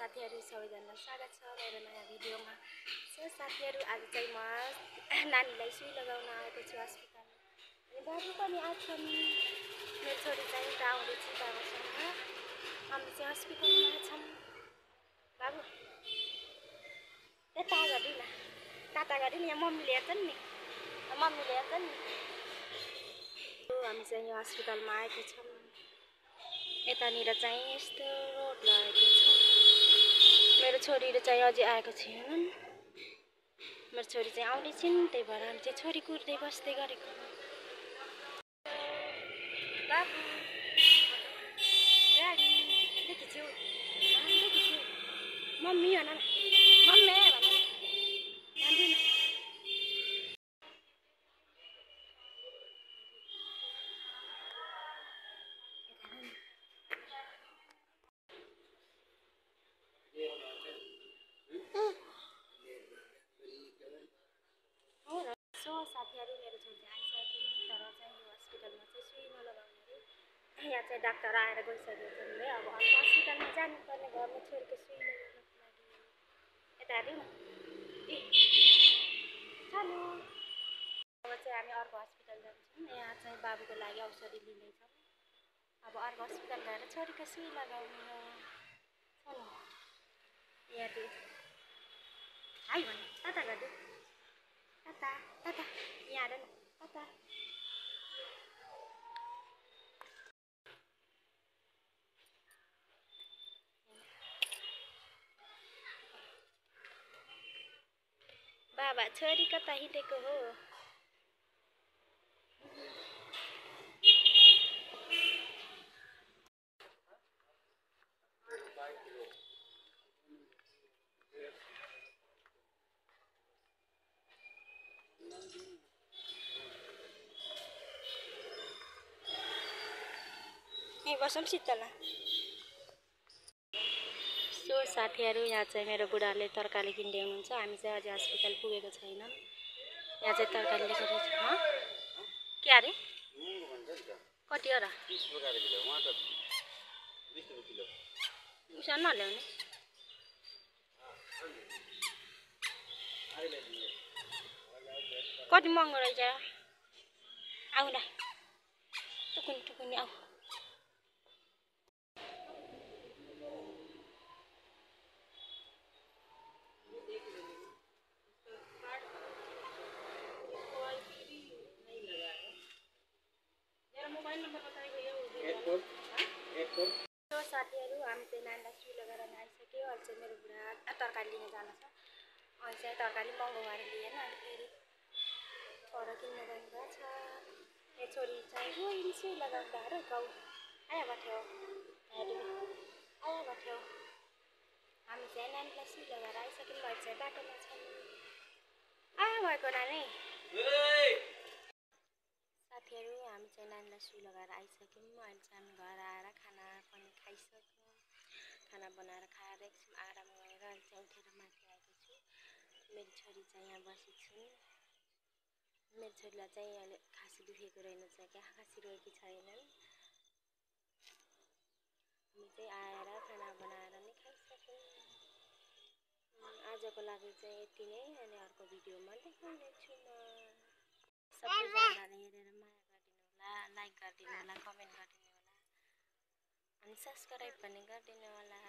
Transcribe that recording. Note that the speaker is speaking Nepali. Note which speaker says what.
Speaker 1: साथीहरु सबैजनालाई स्वागत छ मेरो नयाँ भिडियोमा। सो साथीहरु आज चाहिँ म नानीलाई सुई लगाउन आएको छु अस्पताल। अनि बाबु पनि आछन्। मेरो छोरी चाहिँ आउँदैछ बाबासँग। हामी चाहिँ अस्पतालमा छौं। बाबु यता गरी न। ताता गरी नि मम्मीले हेर्छन् नि। मम्मीले हेर्छन् नि। हामी चाहिँ यो अस्पतालमा आएको छौं। यतानिर चाहिँ यस्तो रोड लागेको छ। मेरो छोरीले चाहिँ अझै आएको छैनन्। मेरो छोरी चाहिँ आउँदै छिन्, त्यही भएर हामी चाहिँ छोरी कुर्दै बस्दै गरेको। बाबु ड्याडी देखिछु देखिछु मम्मी भन मम्मी भन भन्दिन। सो साथीहरु मेरो छोरी आइसक्यो तर चाहिँ यो अस्पतालमा चाहिँ सुई नलगाउने रे। यहाँ चाहिँ डाक्टर आएर गइसकेको छ नि। अब अर्को अस्पतालमा जानुपर्ने भयो मेरो छोरीको सुई लगाउनको लागि। यता हेर्नु न। चलो अब चाहिँ हामी अर्को अस्पताल जान्छौँ। यहाँ चाहिँ बाबुको लागि औषधि लिँदैछौँ। अब अर्को अस्पताल गएर छोरीको सुई लगाउने हो। चलो यहाँ दे हाई भन्नु ताता गर्दै ताता ताता यहाँ हेर न ताता। बाबा छोरी कता हिँडेको हो? बसौँ शीतलमा। सो साथीहरु यहाँ चाहिँ मेरो बुढाले तरकारी किन्दै हुनुहुन्छ। हामी चाहिँ अझै अस्पताल पुगेको छैनौँ। यहाँ चाहिँ तरकारी लिएको रहेछ। के अरे कति हो र? 30 रुपैयाँ किलो। वहाँ त 20 रुपैयाँ किलो। उसा नल्याउने। कति महँगो रहेछ? आऊ न टुकुनी आऊ। तो साथीहरु हामी चाहिँ नानीलाई सुई लगाएर आइसक्यो। अहिले चाहिँ मेरो बुढा तरकारी लिन जानु छ। अहिले चाहिँ तरकारी महँगो भएर लिएन। अनि फेरि छोरा किन्न गएको छ। यो छोरी चाहिँ रोइन् सुई लगाउँदा र गाउँ आया बथ्यो आया बथ्यो। हामी चाहिँ नानीलाई सुई लगाएर आइसक्यौँ। अहिले चाहिँ बाटोमा छौँ। आया भएको नानी साथीहरु हामी चाहिँ नानीलाई सुई लगाएर आइसक्यौँ। अहिले चाहिँ हामी घर आएर खाना पनि खाइसक्यौँ। खाना बनाएर खाएर एकछिन आराम गरेर अहिले चाहिँ उठेर माथि आएको छु। मेरो छोरी चाहिँ यहाँ बसेको छु। मेरो छोरीलाई चाहिँ अहिले खासी दुखेको रहेछ क्या, खासी रोएकी छैनन्। हामी चाहिँ आएर खाना बनाएर नै खाइसक्यौँ। आजको लागि चाहिँ यति नै। अनि अर्को भिडियोमा देखाउने छु म। सबैजनाले हेरेर माया गरिदिनु होला, लाइक गरिदिनु होला, कमेन्ट गरिदिनु होला अनि सब्स्क्राइब पनि गरिदिनु होला।